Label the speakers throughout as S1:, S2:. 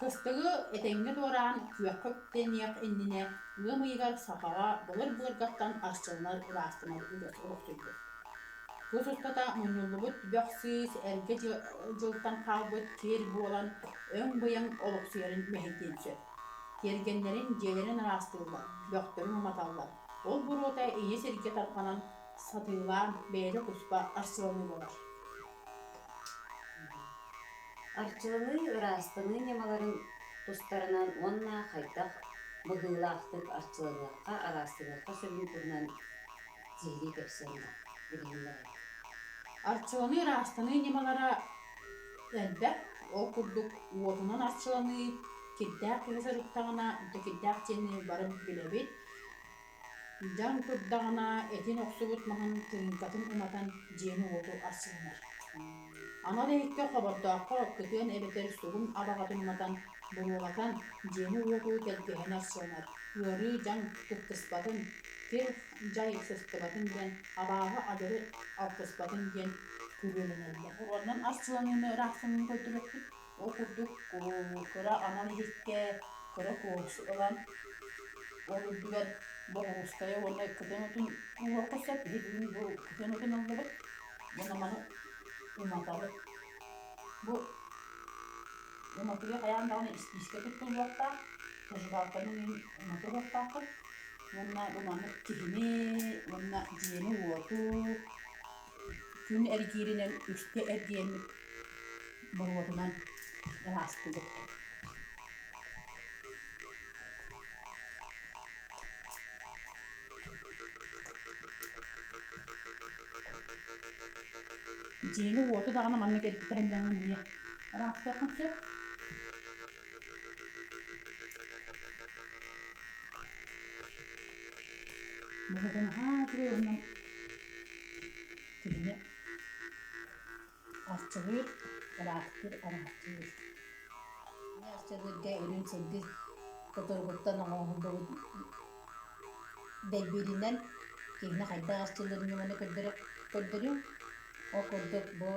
S1: Кыстыгы этэҥҥэ туораан күөххэ үктэниэх иннинэ ыам ыйыгар сахаҕа былыр-былыргаттан арчыланар, ыраастанар үгэс олохсуйбут. Кыс устата мунньуллубут бөх-сыыс эргэ дьылтан хаалбыт киэр буолан өҥ-быйаҥ олохсуйарын мэһэйдиэн сөп. Тиэргэннэрин, дьиэлэрин ыраастыыллар, бөхтөрүн уматаллар. Ол буруота ийэ сиргэ тарҕанан, сатыылаан, бэйэтэ туспа арчыланыы буолар.
S2: Арчыланыы, ыраастаныы ньымаларын тустарынан уонна хайдах быһыылаахтык арчыланыахха, ыраастаныахха сөбүн туһунан сиһилии кэпсээн билиһиннэрэр.
S1: Арчыланыы, ыраастаныы ньымалара элбэх. Ол курдук уотунан арчыланыы, кирдээх киһи сырыттаҕына, кирдээх диэни бары билэбит. Дьаҥ турдаҕына этин охсубут маһын тырыыҥкатын уматан дьиэни-уоту арчыланар. Анал иһиккэ хобордооххо кытыан эбэтэр сугун абаҕатын уматан, буруолатан дьиэни-уоту тэлгэһэни арчыланар, ыарыы-дьаҥ кыттыспатын, кир-дьай сыстыбатын диэн абааһы адьары алтыспатын диэн күрүөлэнэллэр. Буруонан арчыланыыны ыраахтаныыны көрдөрүөхпүт. Ол курдук кыра анал иһиккэ кыра куорсу ылан, ол үрдүгэр боҕуруускайы уонна кытыан отун ууруохха сөп. Биһи бүгүн бу кытыан отун ыллыбыт уонна маны уматабыт. Бу уматыгы хайаан даҕаны испиискэ туттуллуохтаах, зажигалканы уматыахтааххыт уонна бу маннык киһини уонна дьиэни-уоту күн эргииринэн үстэ эргийэммит боруотунан ыраастыыбыт. Дьиэни-уоту даҕаны маннык эргитэн эмиэ ыраастыаххын сөп. Быһата наһаа үчүгэй уонна киһини арчылыыр, ыраастыыр, араҥаччылыыр.
S3: Арчылыырга үрүҥ сылгы кутуругуттан оҥоһуллубут дэйбииринэн киһини хайдах арчылыыр ньыманы көрдөрүҥ. Ол курдук бу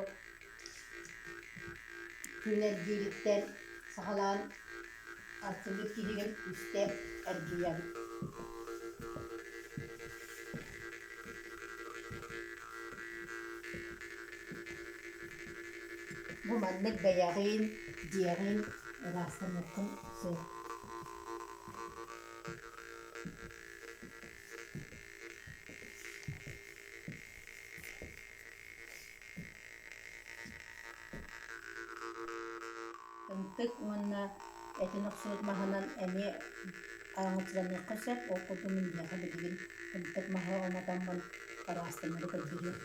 S3: күн эргиириттэн саҕалаан арчылыыр киһигин үстэ эргийэбит. Бу маннык бэйэҕин, дьиэҕин ыраастаныаххын сөп. Ынтык уонна этин охсубут маһынан эмиэ араҥаччыланыахха сөп, ол курдук мин биһиэхэ билигин ынтык маһы уматаммын ыраастанары көрдөрүөм.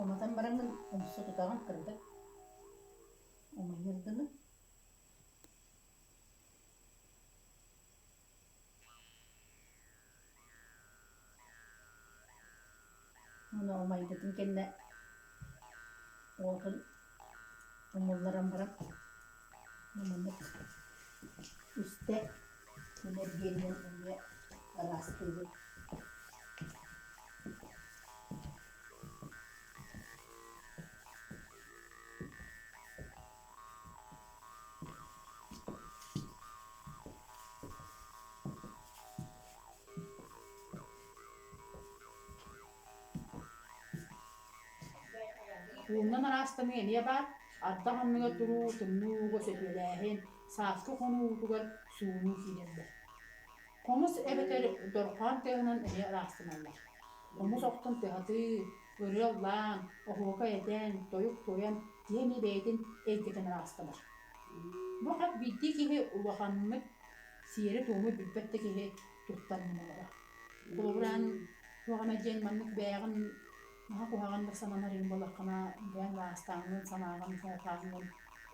S3: Уматан бараҥҥын умса тутаҕын кыратык умайыар дылы. Уонна умайбытын кэннэ уотун умулларан баран маннык үстэ энергиянан эмиэ ыраастыыбыт.
S1: Уунан ыраастаныы эмиэ баар, ардах анныгар туруу, тымныы ууга сөтүөлээһин, сааскы хонуу уутугар суунуу киирэллэр. Хомус эбэтэр дорҕоон тыаһынан эмиэ ыраастаналлар. Хомус охтон тыаһатыы, ырыа ыллаан, оһуокай этэн, тойук туойан киһи эмиэ бэйэтин эйгэтин ыраастанар. Бу хас биирдии киһи улаханнык сиэри-туому билбэт да киһи туттар ньымалара. Холобураан, туох эмэ диэн маннык бэйэҕин наһаа куһаҕаннык сананар иһин буоллаххына, бэйэҥ ыраастанҥын, санааҕын суохааҥҥын,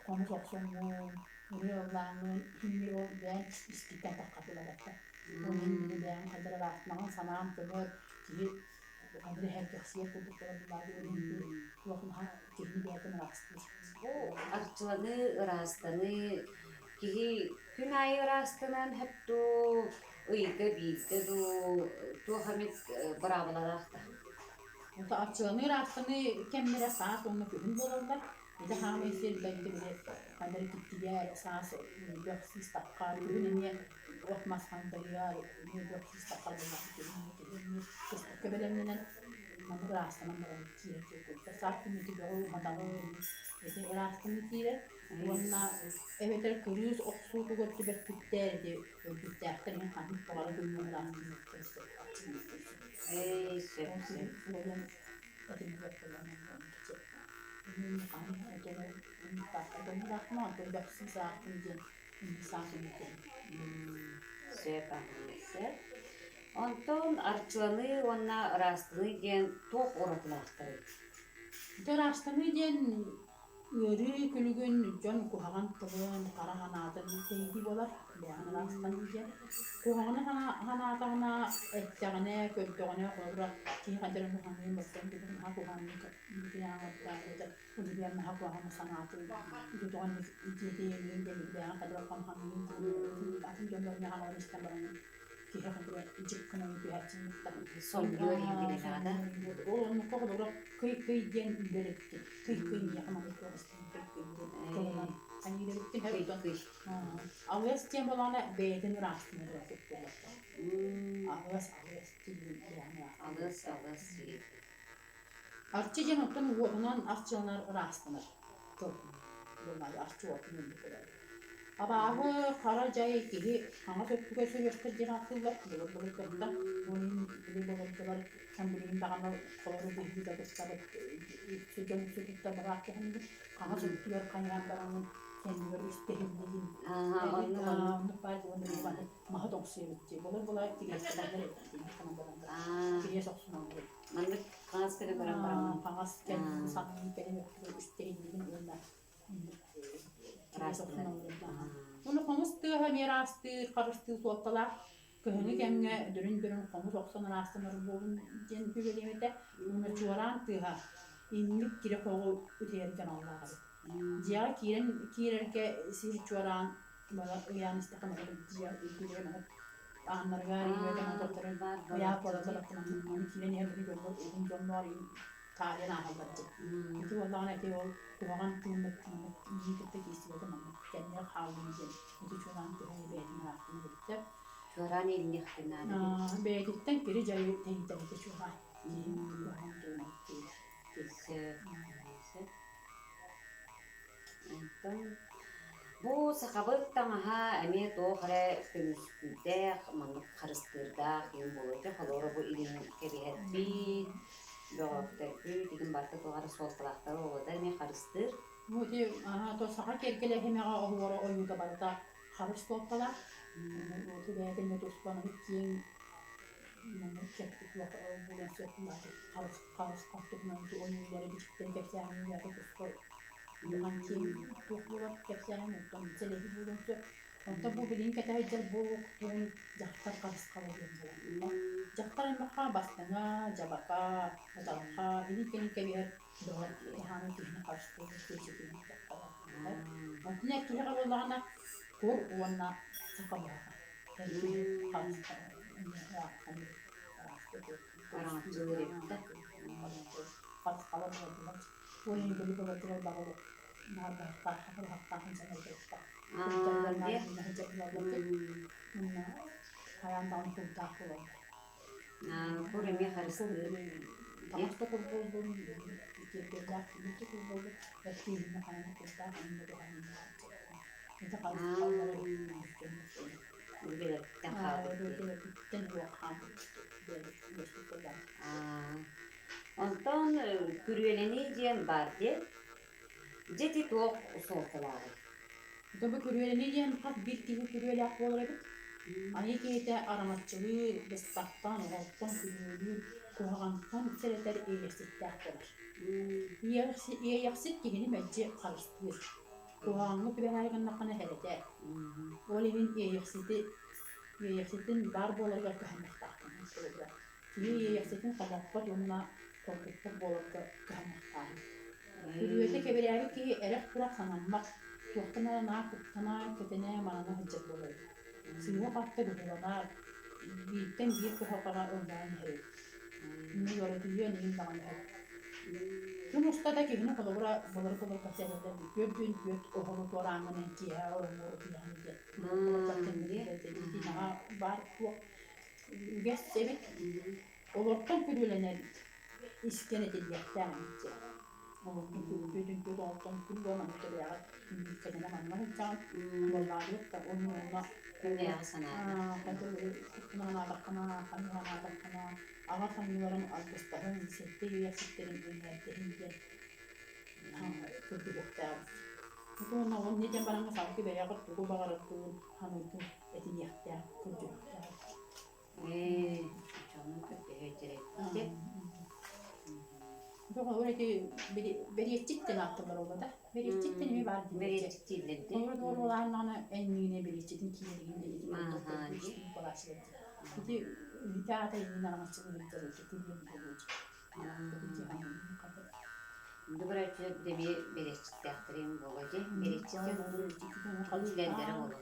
S1: хомус охсоҥҥун, ырыа ыллааҥҥын, итинник ол бэйэҥ испиттэн таххатылар этэ. Ол иһин мин бэйэм хайдах ыраахтанаҕын санаам көнөр, киһи Ханна эһэргэхсийэр курдук буолан булаады туох наһаа киһини бэйэтин ыраастыыр.
S2: Бу арчыланыы, ыраастаныы киһи күн аайы ыраастанан сөп дуу, ыйга биирдэ дуу, туох эмит быраабылалаах да?
S1: Ото арчыланыы, ыраастаныы кэмнэрэ саас уонна күһүн буолаллар. Ити хаамай сир бэлти били ханна эрэ киттийэр, саас бөх сыыстахха, күһүн эмиэ от-мас хантайыар, эмиэ бөх сыыстахха буоллаҕына күһүн эмиэ кыстыкка бэлэмнэнэн маны ыраастанан баран киирэр курдук. Саас күн ити бөҕү уматаҕын, ити ыраастаныы киирэр уонна эбэтэр кырыыс охсуутугар түбэспиттэр ити өлбүттээхтэр иһин ханнык баҕарар күҥҥэ ыраастаныахтарын сөп, арчыланыахтарын сөп.
S2: Ээ, сөп,
S1: Ол
S2: сөп.
S1: күһүн уойан этиннибэт буолан
S2: Сөп, сөп. Онтон арчыланыы уонна ыраастаныы диэн туох уратылаахтарый?
S1: Ити ыраастаныы диэн ыарыы күлүгүн, дьон куһаҕан тылын, хара санаатын тэйитии буолар. Бэйэҕин ыраастаныы диэн. Куһаҕаны санаатаҕына, эттэҕинэ, көрдөҕүнэ, холобура, киһи хайдах эрэ куһаҕанныын барсан билэр, наһаа куһаҕаннык Удивлян наһаа куһаҕан санаатын тутуҕан дьиэтиэйиин диэн бэйэҕин хайдах хамханыйын диэн атын дьоннор наһааларын истэн баран киһи хайдах дьик гынан түһээччини кытта
S2: Сонньуор иһин билэлэҕэ да?
S1: Ол оннукка холобура кый-кый диэн үлэр эбиккин. Кый-кый миэхэ маннык туох истин кый-кый диэн тылынан аньыыр эбиккин.
S2: Кый-кый.
S1: Алыас диэн буолаҕына бэйэтин ыраастыыр буолар. Алыас, алыас диэн бэйэҕин ыраастыыр.
S2: Алыас, алыас диир.
S1: Арчы диэн оттон уотунан арчыланар ыраастанар тыл. Буоллаҕа арчы уотун ылбыт буолар. Абааһы, хара дьай киһи хаҥас өттүгэр сөрүөстэр диэн ааттыыллар былыр-былыргыттан. Ол иһин били былыргылар билигин даҕаны холору быһыыта туттабыт, дьон үксэ туттар быраах кэһиннибит. Хаҥас өттүгэр хайаан бараҥын кэннигэр үстэһиллигин. Оннук баар уонна маһы тоҥсуйабыт дии. Былыр-була кириэстэлэллэр эбит. Кириэс охсуналлар.
S2: Маннык хаҥас гына көрөн бараммын.
S1: Хаҥас кэлин саннын кэлин өттүгэр үстэһиллигин уонна
S2: Ыраастанар.
S1: Уонна хомус тыаһа эмиэ ыраастыыр, харыстыыр суолталаах. Кыһыҥҥы кэмҥэ дөрүн-дөрүн хомус охсон ыраастанар буолун диэн сүбэлиэм этэ. Уонна чуораан тыаһа инник кири-хоҕу үтэйэргэ аналлаах эбит. Дьиэҕэ киирэн киирэргэ сир чуораан ыйаан истэххэ дьиэ үрдүгэр ааннарыгар ийэтэ ыйаах буолаллар аны киирэн иһэн били дьоннор уһун дьонноор таарыйан ааһаллар дии. Ити буоллаҕына ити ол куһаҕан тыыммыт маннык иһии кытта киирсибэтэ маннык кэннигэр хааллын диэн ити чуораан тыһа бэйэтин ыраахтан эбиттэр.
S2: Чуораан иилиниэхтин наада.
S1: Бэйэтиттэн кири дьайы тэйитэр ити чуораан. Куһаҕан тыынан тиийэр.
S2: Сөп. Сөп. Онтон бу сахабыт таҥаһа эмиэ туох эрэ көмүскүүрдээх, маннык харыстыырдаах диэн буолуо этэ. Холобура, бу илин кэбиһэрбит, бөҕөхтөрбүт, игин барыта туох эрэ суолталаахтара буолуо эмиэ харыстыыр.
S1: Ну ити то саха киэргэлэ иһимэҕэ оһуора ойуута барыта харыс суолталаах. Ити бэйэтин эмиэ туспа киэҥ маннык чэпчэки буолуон сөп харыс харыс туһунан ойуулары бичиктэри кэпсээһин бэйэтэ туспа улахан киэҥ туох буолар кэпсээһин оттон сэлэһии буолуон сөп. Онтон бу билигин кэтэ сылдьар бу тугун дьахтар харысхала диэн буолар. Дьахтар аймахха бастыҥа, дьабака, ытарха, илин-кэлин кэбиһэр бөҕө хаһаанын киһини харыстыыр киэсэтин дьахтара. Онтон эр киһиэхэ буоллаҕына кур уонна саха быһаҕа. Эр киһи харысхала
S2: Араҥаччылыыр эбит да.
S1: Харысхала буолдулар. Ол иһин били былыргылар бары наардаахтаах, быһахтаах дьон эбиттэр. Хайаан даҕаны курдаах буолаллар.
S2: Кур эмиэ харыстыыр.
S1: Таҥас да кур буоллун, киэргэллээх күлүк да кур буоллун, эттииһинэ хайаан курдаах онно туһаныллар. Ити харысхаллара
S2: Билэттэн хаалбыт
S1: Билэттэн уох хаалбыт.
S2: Онтон күрүөлэнии диэн баар дии. Дьэ ити туох суолталааҕый?
S1: Бу күрүөлэнии диэн хас биир киһи күрүөлээх буолар эбит. Айыы киһитэ араҥаччылыыр, быстахтан, оҕоттон күрүөлүүр, куһаҕантан сэрэтэр иэйэхситтээх буолар. Иэйэхсит киһини мэлдьи харыстыыр. Куһаҕаҥҥа түбэһээри гыннаххына сэрэтэр. Ол иһин иэйэхсити иэйэхситин баар буоларыгар кыһаммахтаахпын. Киһи иэйэхситин хомоппот уонна хоргуппат буоларга кыһаныахтааҕын. Күрүөтэ кэбирээбит киһи эрэх-турах санаммат, туохтан эрэ наар куттана, кэтэнэ, манана сылдьар буолар эбит. Сыыһа-халты быһыыланар, бииртэн биир кыһалҕаҕа ылларан иһэр эбит. Инньэ ыарытыйыан иһин даҕаны сөп. Күн устата киһини холобура былыр-былыр кэпсээтэллэр түөрт түөрт оһолу туорааҥҥынан киэһэ ороҥҥо утуйаҕын диэн. Итинэҕэ баар туох үгэс эбит. Олортон күрүөлэнэр искэн этиллиэхтээх эбит дьэ. Олортон күрүөтүн түөрт оҕоттон күн буолан маннык бэйэҕэр кэннинэ манна сылдьаҕын буоллаабыт да уонна онно
S2: Күннээҕи санаата.
S1: Санаатаххына, санаатаххына, аҕа саныыларын алгыстаһын, сэттэ иэйэхситтэрин эҥээрдэһин диэн көрдөрүөхтээҕиҥ. Уонна ол инньэ диэн бараҥҥа салгыы бэйэҕит тугу баҕараргын, саныыргын этиниэхтээх, көрдөрүөхтээх.
S2: Ээ, дьонун көрдөһөөччү
S1: Доҕор ити бэриэччит диэн аатталлар ол да. Бэриэччит диэн эмиэ баар диэн.
S2: Бэриэччит дииллэр дии.
S1: Олор уолааннаҕына эн миинэ бэриэччитин киирэригин диэн ити балааччылар дии. Ити ити аата иннин араҥаччылыыр дьарыйда күлүөн буолуо
S2: Добраччылар эмиэ бэриэччиттээхтэрин буолуо дии. Бэриэччит диэн үлэлэрэ буолуо.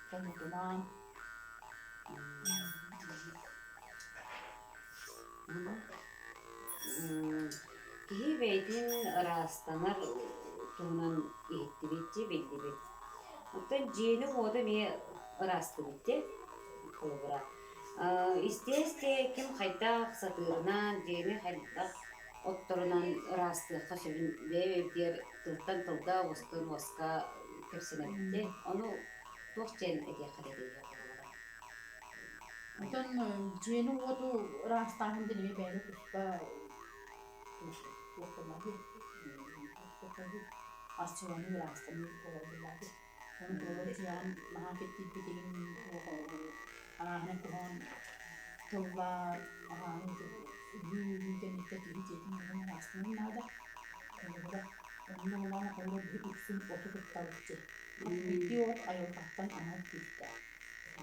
S1: Хомутумаан.
S2: Киһи бэйэтин ыраастанар туһунан иһиттибит дии, биллибит. Оттон дьиэни-уоту эмиэ ыраастыыбыт дии, холобура. Истэ-истэ ким хайдах сатыырынан, дьиэни хайдах отторунан ыраастыахха сөбүн бэйэ-бэйэбитигэр тылтан тылга, уостан уоска кэпсэнэбит дии. Ону туох диэн этиэххэ этэй холобура?
S1: Оттон дьиэни-уоту ыраастааһын диэн эмиэ бэйэтэ туспа туох буоллаҕый? Арчыланыы, ыраастаныы буолар буоллаҕый. Ону туолар дьиэҕин наһаа киртийбитигин туох арааһынай куһаҕан тыллар, аһааһын үһүү кэнниттэн киһи дьиэтин уотун ыраастаныан наада. Холобура, онно улахан холобура биһи үксүн оту куттабыт дии. Хас биирдии от айылҕаттан анал күүстээх.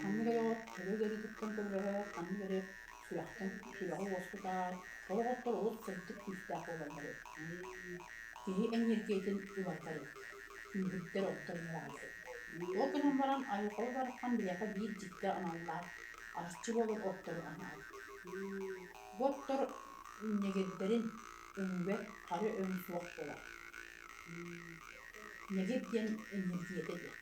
S1: Ханнык эрэ от төбө ыарыытыттан көмөлөһөр, ханнык эрэ сүрэхтэн сүрэҕи уоскутар, сорох оттор олус сырдык күүстээх буолаллар эбит. Киһи эниэргийэтин уларытар эбит, күүһүрдэр оттор ыраатар. Ол гынан баран айылҕа бараххан биһиэхэ биир дьикти аналлаах арчы буолар оттору анаабыт. Бу оттор ньэгирдэрин өҥүгэр хара өҥ суох буолар. Ньэгир диэн эниэргийэтэ диэн.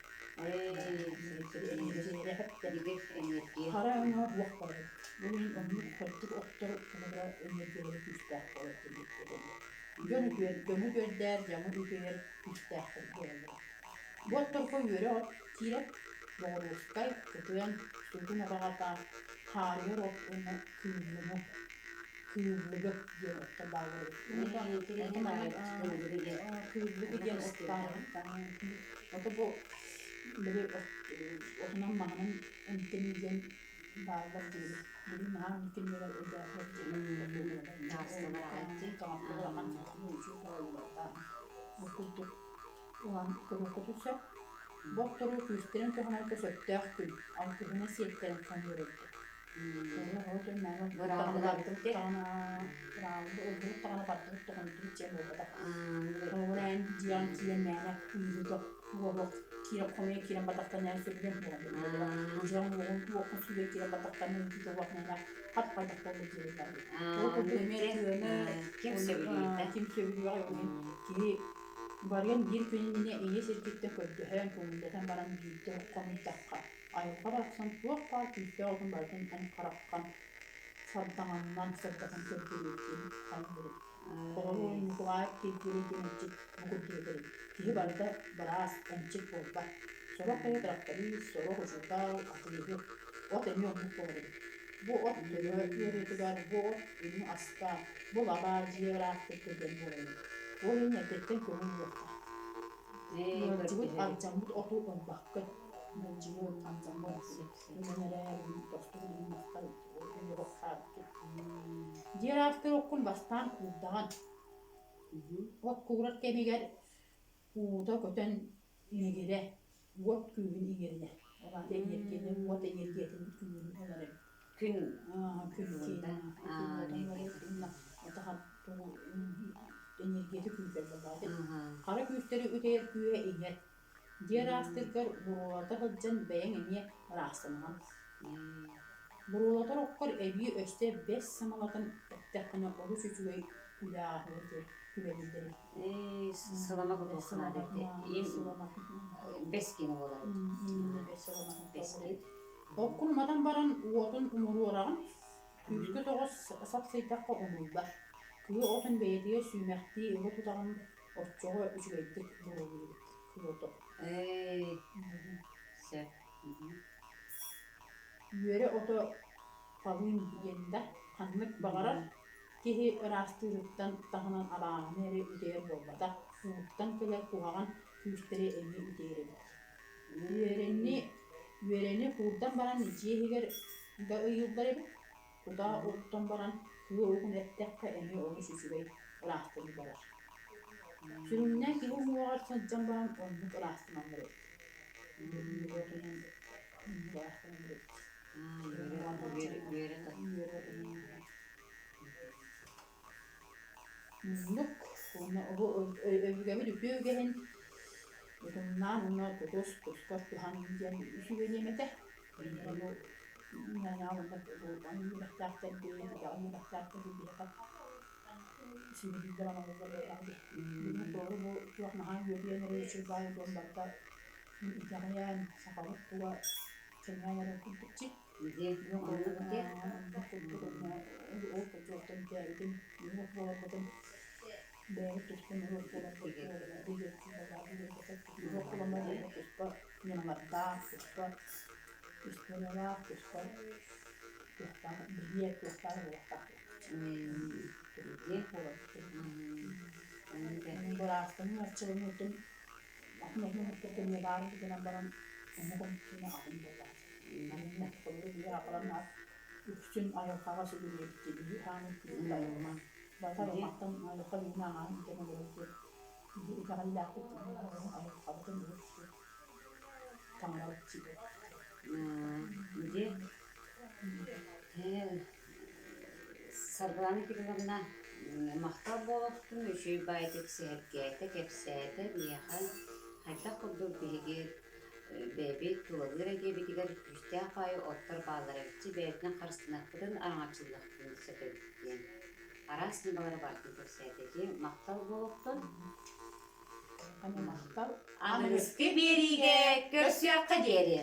S1: Хара өҥө уох буолар. Ол иһин оннук сырдык оттор холобура эниэргийэлэрэ күүстээх буолар диэн этэллэр. Дьон үтүөр, дьону үтүөрдээр, дьаҥы үтүөр күүстээхтэр буолаллар. Бу отторго үөрэ от киирэр, боҕуруоскай, кытыан, суутун абаҕата, хаарыйар от уонна кыыллыҥы, кыыллыгы диэн оттор бааллар эбит. Кыыллыгы диэн от баар эбит. Ото бу били отунан маһынан эмтэнии диэн бааллар диэбит. Били наһаа кинилэр өйдөөхтөр Бу курдук ылан көрүөххүтүн сөп. Бу оттору күүстэрин туһанарга сөптөөх күн, алтыһына сиэттэрин саныыр ордук. Киһи барыан биир күн иннинэ ийэ сиргиттэн көрдөһөн, көҥүллэтэн баран биирдэ хомуйдахха Айылҕа барахсан туох баар күүстээх отун барытын эн хараххын сардаҥаннан сырдатан көрдөрүө диэн саныырым. Холобур, Ньукулай Киргиэлэй диэн эмчит бу курдук этэр эбит: «Киһи барыта быраас, эмчит буолбат. Сорох киһи тракторист, сорох учуутал, атыыһыт. От эмиэ оннук буолар эбит. Бу от төбө ыарыытыгар, бу от илин аска, бу лабаа дьиэ ыраастык диэн буолар эбит. Ол иһин эрдэттэн көҥүл ылыахтаах. Ыалдьыбыт, алдьаммыт оту ылбаккын. Ыалдьыбыт, алдьаммыт ылан эрээр, тосту билигин мастар уоруохтаабыккын. Дьиэ ыраастыыр оккун бастаан куурдаҕын. От куурар кэмигэр уута көтөн иҥигирэ, уот күүһүн иҥэринэр. Ол аата эниэргийэтин, уот эниэргийэтин күүһүн ылар эбит.
S2: Күн
S1: Күн
S2: угунда.
S1: Энергияты күүтэр буоллаҕа. Хара күүстэри үтэйэр күүһэ иҥэр. Дьиэ ыраастыыргар буруолата сылдьан бэйэҥ эмиэ ыраастанаҕын. Буруолатар оккор эбии өссө бэс сымалатын эптэххинэ олус үчүгэй үлэ ааһыа диэн сүбэлииллэр эбит.
S2: Сылама кутуохха наада Бэс киэнэ буолар Бэс
S1: Оккун уматан баран уотун умуруораҕын, күүскэ тоҕус сапсыйдахха умуллар. Кыа отун бэйэтигэр сүүмэхтии ыга тутаҕын, оччоҕо үчүгэйдик буруолуур эбит кыа ото.
S2: Сөп.
S1: Үөрэ ото халыым диэн да, ханнык баҕарар киһи ыраастыырыттан таһынан абааһыны эрэ үтэйэр буолбатах, ууттан кэлэр куһаҕан күүстэри эмиэ үтэйэр эбит. Үөрэни, үөрэни куурдан баран дьиэ иһигэр да ыйыыллар эбит, кутаа оттон баран кыа угун эттэххэ эмиэ олус үчүгэй ыраастаныы барар. Сүрүннээн киһи уҥуоҕар сылдьан баран оннук ыраастаналлар эбит. Ыраастаналлар эбит. Оннук уонна өбүгэбит үтүө үгэһин утумнаан уонна тутус, тускар туһан диэн үчүгэйиэм этэ. Ону үөрэхтээхтэрбит, итэҕэл үөрэхтээхтэрбит биһиэхэ сүбэлииллэр оҥороллор буоллаҕа дии. Билигин туору бу туох наһаа үөрүйэн эрэ үчүгэй баай дьон барыта итэҕэйэн, сахабыт тула кэҥээн эрэр курдук Үксүн айылҕаҕа сүгүрүйэбит дии биһи хааммыт күүспүт айылҕа. Барыта айылҕаттан айылҕа биһини аҥаарын бүтэн олорор диэн биһи итэҕэллээхпит айылҕабытын ытыктыыр таҥарабыт ситэ.
S2: Дьэ, Саргылана Кирилловна махтал буолуохтун, үчүгэй баайдык сэһэргээтэ, кэпсээтэ миэхэ хайдах курдук биһиги Бэйэбит тулалыыр эйгэбитигэр күүстээх баайы оттор бааллара эбитчи бэйэтинэн харыстанарбытын араҥаччылыахпытын сөп эбит диэн араас ньымалары барытын кэпсээтэ Махтал буолуохтун.
S1: Махтал.
S2: Аныгыскы биэриигэ көрсүөххэ диэри.